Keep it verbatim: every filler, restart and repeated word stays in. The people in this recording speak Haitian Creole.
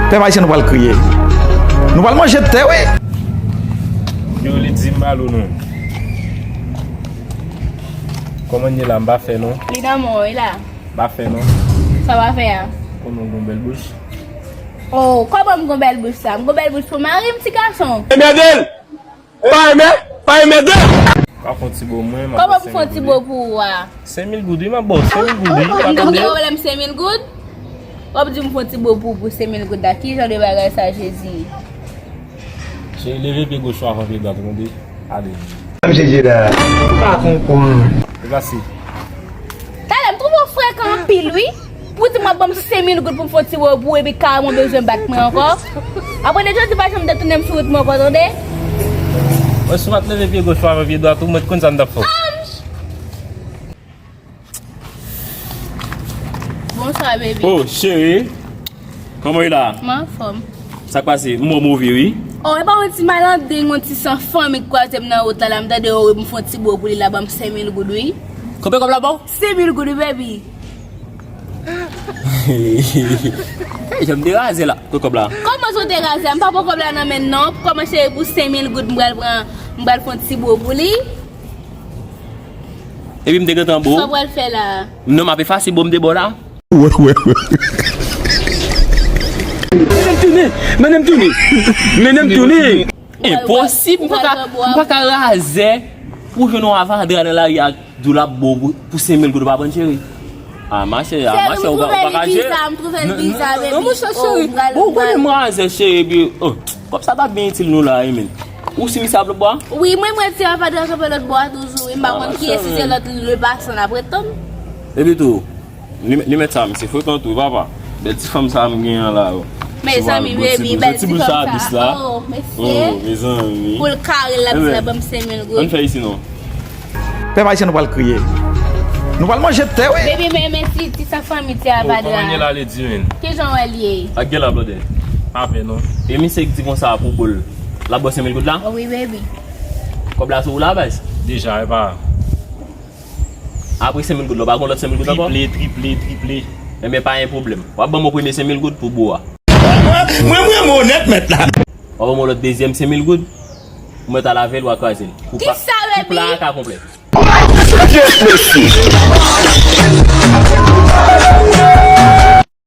Pèp ayisyen nou pral kriye. Nou pral manje tè, wi. Yo, li di m alo non. Kòman n ye la, m pa fè non. Li nan men w, wi la. M pa fè non. Sa w pa fè a? Kòman w gon bèl bouch? Oh, kòman m gon bèl bouch sa? M gon bèl bouch pou mari m, ti gason. Enmède l! Pa enmède! Pa enmède! Pa fon ti bo mwen, m ap Kòman pou fè yon ti bo pou ou a? Senk mil goud, wi, m ap ba w senk mil goud, wi. Ou, ou, ou, ou gen pwoblèm senk mil goud? W ap di m fè yon ti bo pou, pou senk mil goud la. Ki jan de bagay sa, Jezi? Cheri, leve pye goch ou avan pye dwat ou, tande? Ale. Mesye Jeda, ou pa konprann. E pase. Talè, m twouve w frekan anpil, wi. Pou di m w ap ban m senk mil goud pou m fè yon ti bo pou ou, epi kareman w bezwen bat mwen ankò. Apre de jodi, pa janm detounen m sou wout mwen ankò, tande? Mwen si w pa t leve pye goch ou avan pye dwat ou, mwen t konn sa m t ap fè w. Bonswa, baby. Oh, cheri. Kòman w ye la? M anfòm. Sa k pase? M wè w move, wi. Oh, e pa yon ti malandeng, yon ti san fanmi k kwaze m nan wout la, la, m tande, oh, m fè yon ti bo pou li la, ban m senk mil goud, wi. Konbyen kòb la ba w? Senk mil goud, wi, baby. Hey, jan m te raze la. Konbyen kòb la? Kòman sa w te raze a? M pa pran kòb la nan men n non. Kòman, cheri, pou senk mil goud, m pral pran, m pral fè yon ti bo pou li? Epi m te gentan bo. Sa w pral fè la? Non, m ap efase bo m te ba w la. Wè, wè, wè. Mennen m tounen, mennen m tounen. Mennen m tounen. Enposib, m pa ka, m pa ka razè pou jwenn yon avadra nan lari a, di w l ap bo pou, pou senk mil goud, w pa konn, cheri. Ah, machè, ah, machè, ou pa, ou pa ka jere. M twouve l biza, m twouve l biza, baby. Non, non, non, monchè, cheri. Bon, ou konnen m razè, cheri, epi, oh, kòb sa t ap byen itil nou la, wi, men. Ou si misye ap lòt bò a? Wi, mwen, mwen, ti avadra kanpe lòt bò a toujou, wi, m pa konn kiyès, si se lòt lepasan l ap ret tann. Epi tou, li, li mèt sa, misye frekan tou, papa. Bèl ti fanm sa m gen an la, yo. Mezanmi, baby, bèl ti fanm sa. Oh, mesye. Oh, mezanmi. Pou l kare l ap di l ap ban m senk mil goud. Ann fè isi non. Pèp ayisyen nou pral kriye. Nou pral manje tè, wi. Baby, men, men ti, ti sa fanmi ti avadra. Oh, kòman ye la, lady, men? Ki jan w wè l ye? Ak gèl la, blòdè. Pa pè non. E misye k di konsa pou bo l. L ap ba w senk mil goud la? Oh, wi, baby. Kòb la sou ou la, baz? Deja, e pa. Apre senk mil goud la, w pa gon lòt senk mil goud ankò? Triple, triple, triple. Enben, pa gen pwoblèm. W ap ban m yon premye senk mil goud pou bo a. Mwen, mwen, mwen onèt, mèt la. W ap ban m yon lòt dezyèm senk mil goud. Ou mèt al avè l, w a kraze l. Pou pa, pou pla a ka konplè. Kisa, baby? Yes, mesye.